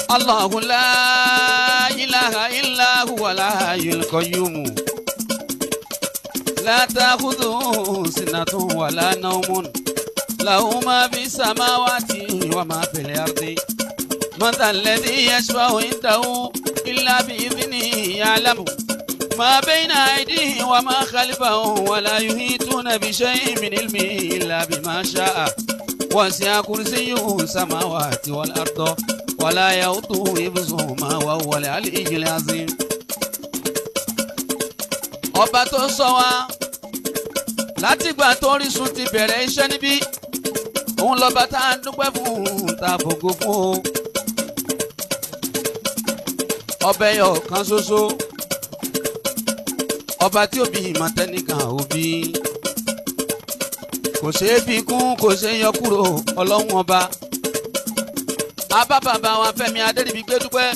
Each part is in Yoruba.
Allahu la ilaha illa huwa al-hayyul qayyum. La ta'khudhuhu sinatun wa la nawmun. Lahu ma fi samawati wa ma fil ardi. Man dhal ladhi yashfa'u 'indahu illa bi'idhnihi ya'lamu ma bayna aydihim wa ma khalfahum wa la yuhituna bi shay'in min ilmihi illa bima sha'a. Wasi'a kursiyyuhu samawati wal arda. Wala yautuhu hifzuhuma wa huwal aliyyul azim. Ọba tó sọ wá látìgbà tó Orísun ti bẹ̀rẹ̀ iṣẹ́ níbí, òun lọ́ba tá a dúpẹ́ fún, tá a fògo fún o. Ọbẹ̀ yọ kan ṣoṣo, ọba tí òbí ìmọ̀tẹ́nìkan òbí kò ṣeé fi kún, kò ṣeé yọ kúrò, ọlọ́run ọba. Abá bàbá wa Fẹ́mi Adéríbigbé dúpẹ́.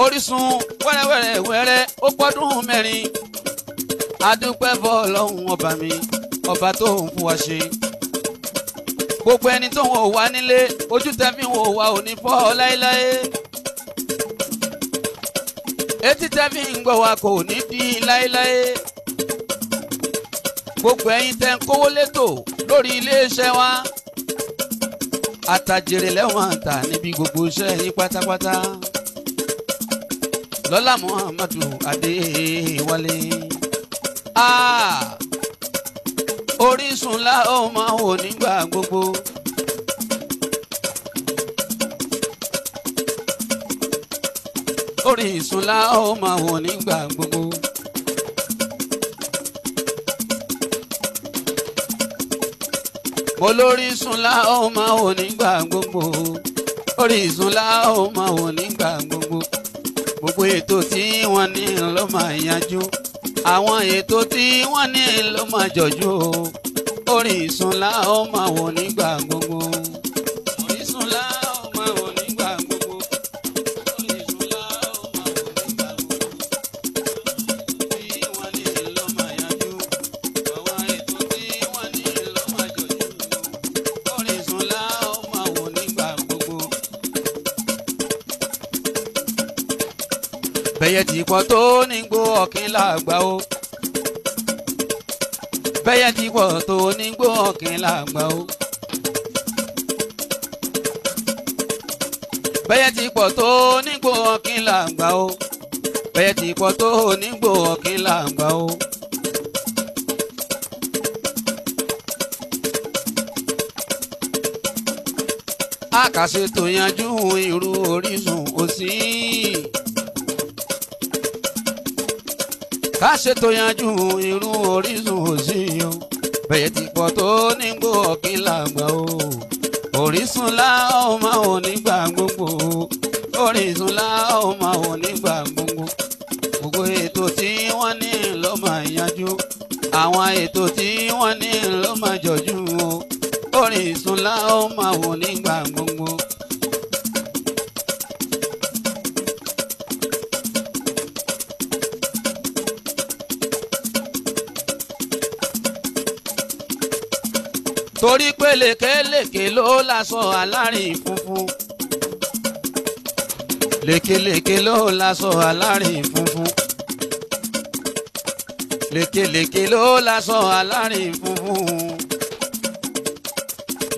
Orísun wẹ́rẹ́wẹ́rẹ́ wẹ́rẹ́ ó pọ́dún 4. Adúpẹ́ bọ́ ọlọ́run ọba mi, ọba tó ń fún wa ṣe. Gbogbo ẹni tó ń wò wá nílé, ojú tẹ́ fi ń wò wá ò ní fọ́ láéláé. Etí tẹ́ fi ń gbọ́ wa kò ní di láéláé. Gbogbo ẹ̀yin tẹ́ ń kówó létò lórí iléeṣẹ́ wa, àtàjèrè lẹ́wọ̀n àtà níbi gbogbo iṣẹ́ yín pátápátá. Lọ́lá Muhammadu Adéwálé. Orísun la ó máa wò nígbà gbogbo. Orísun la ó máa wò nígbà gbogbo. Mo lórísun la ó máa wò nígbà gbogbo. Orísun la ó máa wò nígbà gbogbo. Gbogbo ètò tí wọ́n ní ló máa yanjú. Àwọn ètò tí wọ́n ní ló máa jọjú o. Orísun la ó máa wò nígbà gbogbo. Orísun la ó máa wò nígbà gbogbo. Orísun la ó máa wò nígbà gbogbo. Tí wọ́n ní ló máa yanjú. Àwọn ètò tí wọ́n ní ló máa jọjú o. Orísun la ó máa wò nígbà gbogbo. Bẹ́yẹ ti pọ̀ tó nígbó ọ̀kín làgbà o. Bẹ́yẹ ti pọ̀ tó nígbó ọ̀kín làgbà o. Bẹ́yẹ ti pọ̀ tó nígbó ọ̀kín làgbà o. Bẹ́yẹ ti pọ̀ tó nígbó ọ̀kín làgbà o. Àkàṣe tó yanjú irú Orísun òsì. Káṣe tó yanjú irú Orísun òsì o. Bẹ́yẹ ti pọ̀ tó nígbó ọ̀kín làgbà o. Orísun la ó máa wò nígbà gbogbo. Orísun la ó máa wò nígbà gbogbo. Gbogbo ètò tí wọ́n ní ló máa yanjú. Àwọn ètò tí wọ́n ní ló máa jọjú o. Orísun la ó máa wò nígbà gbogbo. Torí pé lékelèké ló láṣọ alárìn funfun. Lékelèké ló láṣọ alárìn funfun. Lékelèké ló láṣọ alárìn funfun.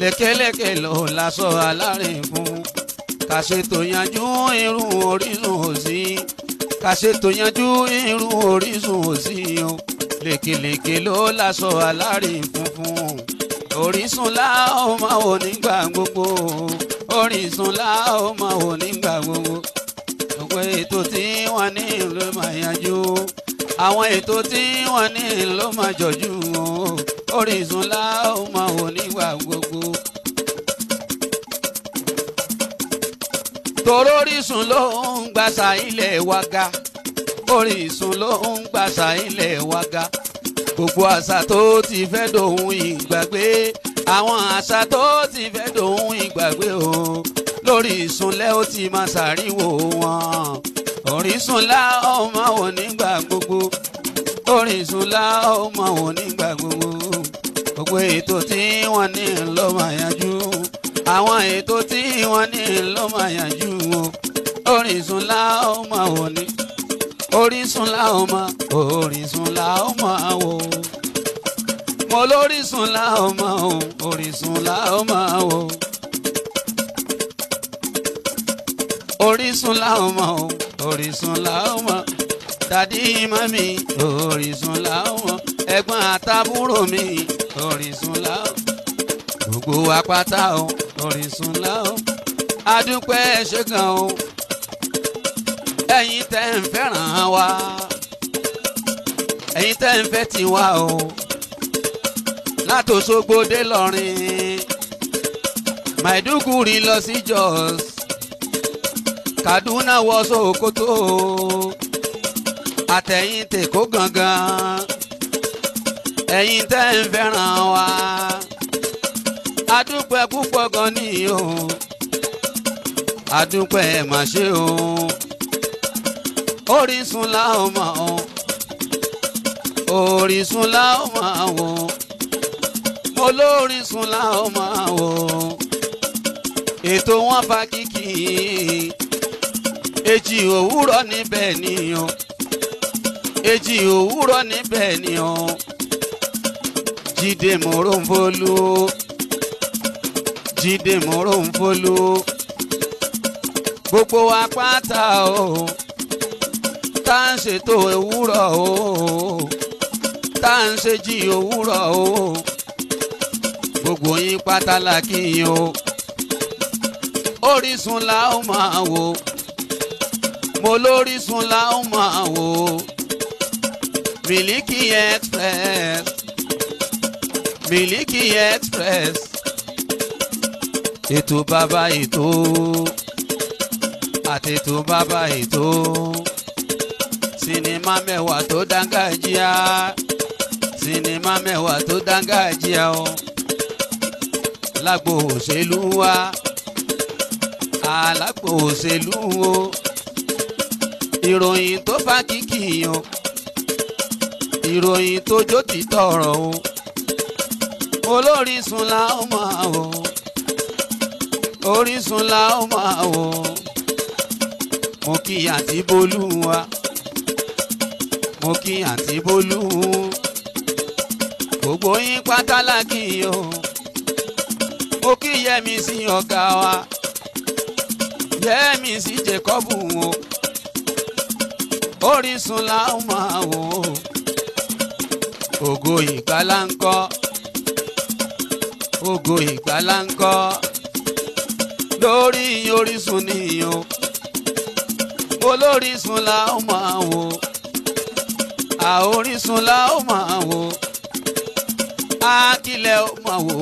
Lékelèké ló láṣọ alárìn funfun. Kàṣètò yanjú irú Orísun òsì. Kàṣètò yanjú irú Orísun òsì o. Lékelèké ló láṣọ alárìn funfun. Orísun la ó máa wò nígbà gbogbo. Orísun la ó máa wò nígbà gbogbo. Gbogbo ètò tí wọ́n ní ló máa yanjú. Àwọn ètò tí wọ́n ní ló máa jọjú o. Orísun la ó máa wò nígbà gbogbo. Torí Orísun ló ń gbàṣà ilẹ̀ wa ga. Orísun ló ń gbàṣà ilẹ̀ wa ga. Gbogbo àṣà tó ti fẹ́ dòun ìgbàgbé. Àwọn àṣà tó ti fẹ́ dòun ìgbàgbé o. Lórí Orísun lẹ́ ó ti máa ṣàríwò wọn. Orísun la ó máa wò nígbà gbogbo. Orísun la ó máa wò nígbà gbogbo. Gbogbo ètò tí wọ́n ní ló máa yanjú. Àwọn ètò tí wọ́n ní ló máa yanjú o. Orísun la ó máa wò ní. Orísun la ó máa, Orísun la ó máa wò. Mo lórísun la ó máa wò, Orísun la ó máa wò. Orísun la ó máa wò, Orísun la ó máa. Dàdí mọ́mí, Orísun la ó máa. Ẹ̀gbọ́n àtàbúrò mi, Orísun la ó. Gbogbo wa pátá o, Orísun la ó. Adúpẹ́ ṣé gan o. Ẹ̀yin tẹ́ ń fẹ́ràn wa, ẹ̀yin tẹ́ ń fẹ́ tiwa o. Látòṣogbo dé Ìlọrin, Maiduguri lọ sí Jos, Kaduna wọ Sokoto, àtẹ̀yìn tèkó gangan. Ẹ̀yin tẹ́ ń fẹ́ràn wa, adúpẹ́ púpọ̀ gan ni o, adúpẹ́ mà ṣe o. Orísun la ó máa wò, Orísun la ó máa wò, mo lórísun la ó máa wò. Ètò wọn fa kíkì, èjì òwúrọ̀ níbẹ̀ ni o, èjì òwúrọ̀ níbẹ̀ ni o. Jídé Mòrónfólú, Jídé Mòrónfólú, gbogbo wa pátá o, tá ń ṣètò òwúrọ̀ o, tá ń ṣe jí òwúrọ̀ o, gbogbo yín pátá la kí yín o. Orísun la ó máa wò, mo lórísun la ó máa wò. Miliki Express, Miliki Express, ètò bàbá ètò, àtètò bàbá ètò. Sinimá mẹ́wàá tó dángájíá, sinimá mẹ́wàá tó dángájíá o. Lágbo òṣèlú wa, alágbo òṣèlú o. Ìròyìn tó fa kíkì o, ìròyìn tó jó ti tọrọ o. Olórísun la ó máa wò, Orísun la ó máa wò. Mo kí àǹtí Bólú wa, mo kí àǹtí Bólú, gbogbo yín pátá la kí o. Mo kí Yẹ́mi sí ọ̀gá wa, Yẹ́mi sí Jacob o. Orísun la ó máa wò. Ògo Ìgbàlà ńkọ́, Ògo Ìgbàlà ńkọ́, lórí Orísun ni o. Olórísun la ó máa wò, àorísun la ó máa wò, àkìlẹ̀ ó máa wò,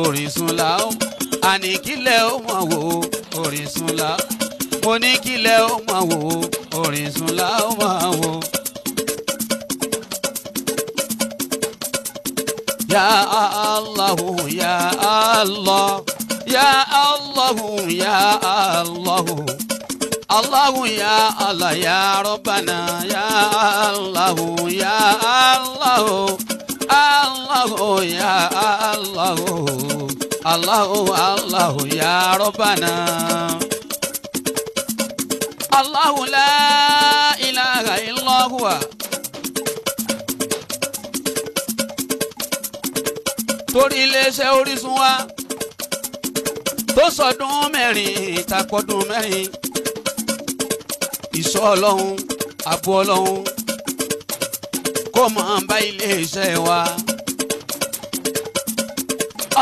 Orísun la ó, àníkìlẹ̀ ó máa wò, Orísun la, mo ní kílẹ̀ ó máa wò, Orísun la ó máa wò. Ya Allahu ya Allah, ya Allahu ya Allahu, Allahu ya Allah ya Rabbana, ya Allahu ya Allahu, Allahu ya Allahu, Allahu Allahu ya Rabbana. Allahu la ilaha illa huwa. Torí iléeṣẹ́ Orísun wa tó sọdún mẹ́rin ìtakọ̀dún mẹ́rin, ìṣọ́ Ọlọ́run, ààbò Ọlọ́run kó máa bá iléeṣẹ́ wa.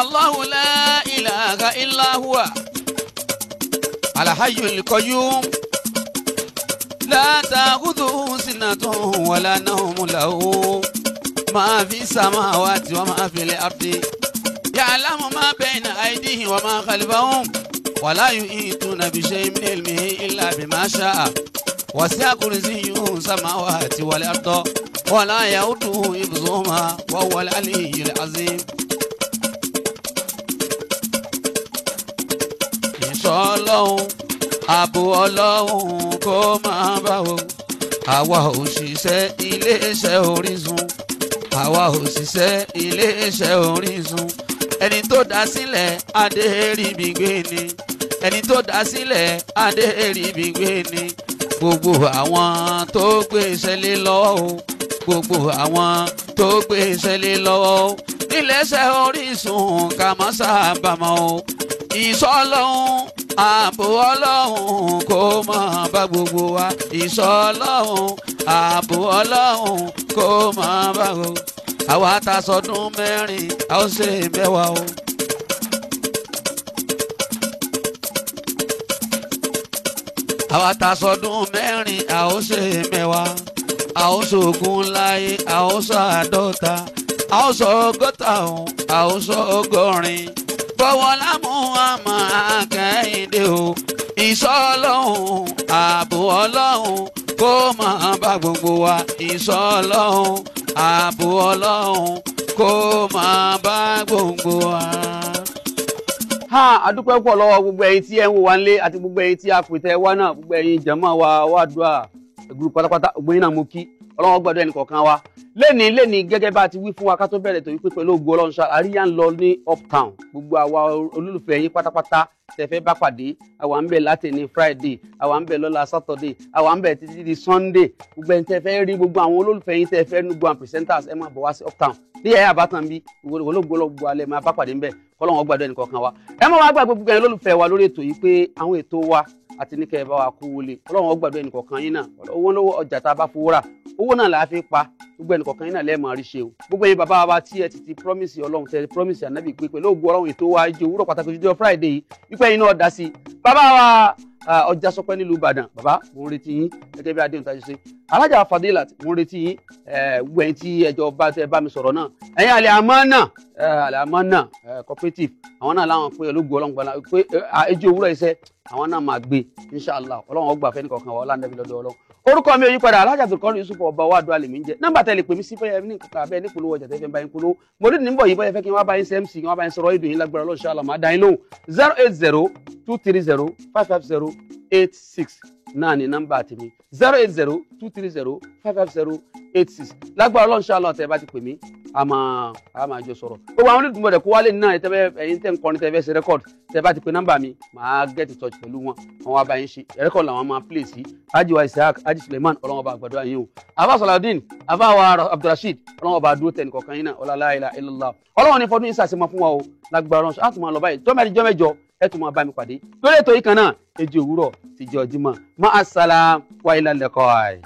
Allahu la ilaha illa huwa al-hayyul qayyum la ta'khudhuhu sinatun wala nawmun lahu ma fi samawati wa ma fil ardi ya'lamu ma bayna aydihim wa ma khalfahum wa la yuhituna bi shay'in min ilmihi illa bima sha'a wasi'a kursiyyuhu samawati wal arda wa la ya'uduhu hifdhuhuma wa huwal aliyyul azim. Ìṣọ́ Ọlọ́run, ààbò Ọlọ́run kó máa bá o. Àwa òṣìṣẹ́ iléeṣẹ́ Orísun, àwa òṣìṣẹ́ iléeṣẹ́ Orísun, Ẹni tó dá sílẹ̀ Adéríbigbé ni. Ẹni tó dá sílẹ̀ Adéríbigbé ni. Gbogbo àwọn tó gbé iṣẹ́ lé lọ́wọ́ o. Gbogbo àwọn tó gbé iṣẹ́ lé lọ́wọ́ o. Nílẹ̀ṣẹ̀ Orísun ká má sábàámọ̀ o. Ìṣọ́ Ọlọ́hun ààbò Ọlọ́hun kó máa bá gbogbo wa. Ìṣọ́ Ọlọ́hun ààbò Ọlọ́hun kó máa bá gbogbo. Àwa ta sọdún 4 a ó ṣe 10 o. Àwa ta sọdún 4 a ó ṣe 10. A ó ṣògùn láyé a ó ṣe 50. A ó sọ 60 o a ó sọ 80. Bọ́wọ́ lámú àmọ́ akẹ́yìndé o. Ìṣọ́ Ọlọ́hun ààbò Ọlọ́hun kó máa bá gbogbo wa. Ìṣọ́ Ọlọ́hun ààbò Ọlọ́hun kó máa bá gbogbo wa. Ha, adúpẹ́ pọ̀ lọ́wọ́ gbogbo ẹ̀yin tí ẹ ń wò wá nílé àti gbogbo ẹ̀yin tí a pè tẹ́ wá náà, gbogbo ẹ̀yin jàmá wa wá dùà group pátápátá, gbogbo yín náà mo kí. Ọlọ́run gbàdúrà ẹnì kọ̀ọ̀kan wa. Lẹ́ni gẹ́gẹ́ bá a ti wí fún wa ká tó bẹ̀rẹ̀ tó wípé pẹ̀lú ògo Ọlọ́run ṣá àríyá ń lọ ní uptown. Gbogbo àwa olólùfẹ́ yín pátápátá tẹ́ fẹ́ bá pàdé, àwa ń bẹ̀ láti ní Friday, àwa ń bẹ̀ lọ́la Saturday, àwa ń bẹ̀ títí di Sunday. Gbogbo ẹni tẹ́ fẹ́ rí gbogbo àwọn olólùfẹ́ yín tẹ́ fẹ́ nu gbogbo àwọn presenters ẹ máa bọ̀ wá sí uptown. Ní ẹ̀yà àbátan bí olóògbé olóògbé alẹ́ máa bá pàdé ńbẹ̀. Kọ́lọ́run gbàdúrà ẹnì kọ̀ọ̀kan wa. Ẹ má wá gbàgbé gbogbo ẹ̀yin olólùfẹ́ wa lórí ètò yìí pé àwọn ètò wa àti ní kẹ́ ẹ bá wa kó wọlé. Ọlọ́run gbàdúrà ẹnì kọ̀ọ̀kan yín náà. Owó lówó ọjà tá a bá fowó rà, owó náà là á fi pa. Gbogbo ẹnì kọ̀ọ̀kan yín náà lẹ́ẹ̀ máa rí ṣe o. Gbogbo ẹ̀yin bàbá wa tí ẹ ti promise Ọlọ́run, tẹ promise ànábì pé pẹ̀lú ògo Ọlọ́run ètò wa ìjọ òwúrọ̀ pàtàkì ọjọ́ Friday yìí wípé ẹ̀yin náà dá sí i. Bàbá wa ọjà sọpẹ́ nílùú Ìbàdàn, bàbá mo ń retí yín gẹ́gẹ́ bí adéhùn tájú ṣe. Alájà Fadilat mo ń retí yín, gbogbo ẹ̀yin tí ẹjọ́ bá tẹ bá mi sọ̀rọ̀ náà. Ẹ̀yin àlẹ́ àmọ́ náà, àlẹ́ àmọ́ náà cooperative, àwọn náà láwọn pé ológun Ọlọ́run gbọ́dọ̀ pé ẹjọ́ òwúrọ̀ iṣẹ́ àwọn náà máa gbé inshallah. Ọlọ́run ọgbà fẹ́ nìkọ̀ọ̀kan wa ọlá nẹ́bí lọ́dọ̀ Ọlọ́run. Orúkọ mi ò yí padà, Alhaji Abdulkadir Yusuf ọba wa àdúrà lèmi ń jẹ. Nọ́mbà tẹ́ lè pè mí sí bóyá ní nǹkan abẹ́ nípolówó ọjà tẹ́ fẹ́ bá yín polówó. Mo ní níbọ̀ yìí bóyá fẹ́ kí n wá bá yín ṣe MC, kí n wá bá yín sọ̀rọ̀ ìdùn yín lágbára Ọlọ́run inshallah máa dá yín lóhùn. 080 230 550 86 náà ni nọ́mbà tèmi. 080 230 550 86 lágbára Ọlọ́run inshallah tẹ́ bá ti pè mí a máa jọ sọ̀rọ̀. Gbogbo àwọn olùdùnmọ̀ rẹ̀ kó wálé náà ẹ̀yin tẹ́ ń kọrin tẹ́ fẹ́ ṣe rẹ́kọ̀dù tẹ́ bá ti pe nọ́mbà mi màá get in touch pẹ̀lú wọn, àwọn wa bá yín ṣe rẹ́kọ̀dù làwọn máa play sí. Haji wa Isaac, Haji Suleiman, Ọlọ́run ọba àgbàdo àyìn o. Afa Saladin, Afa wa Abdulrasheed, Ọlọ́run ọba àdúró tẹ̀ nìkọ̀ọ̀kan yín náà, ọlá la ilaha illallah. Ọlọ́run ní fọdún yín sàṣemọ fún wa o, lágbára Ọlọ́run á tún máa lọ báyìí jọ́mẹ́rin jọ́mẹ́jọ ẹ tún máa bá mi pàdé lórí ètò yìí kan náà, èjì òwúrọ̀ tìjọ́ Jímọ̀. Ma assalam wa ila liqai.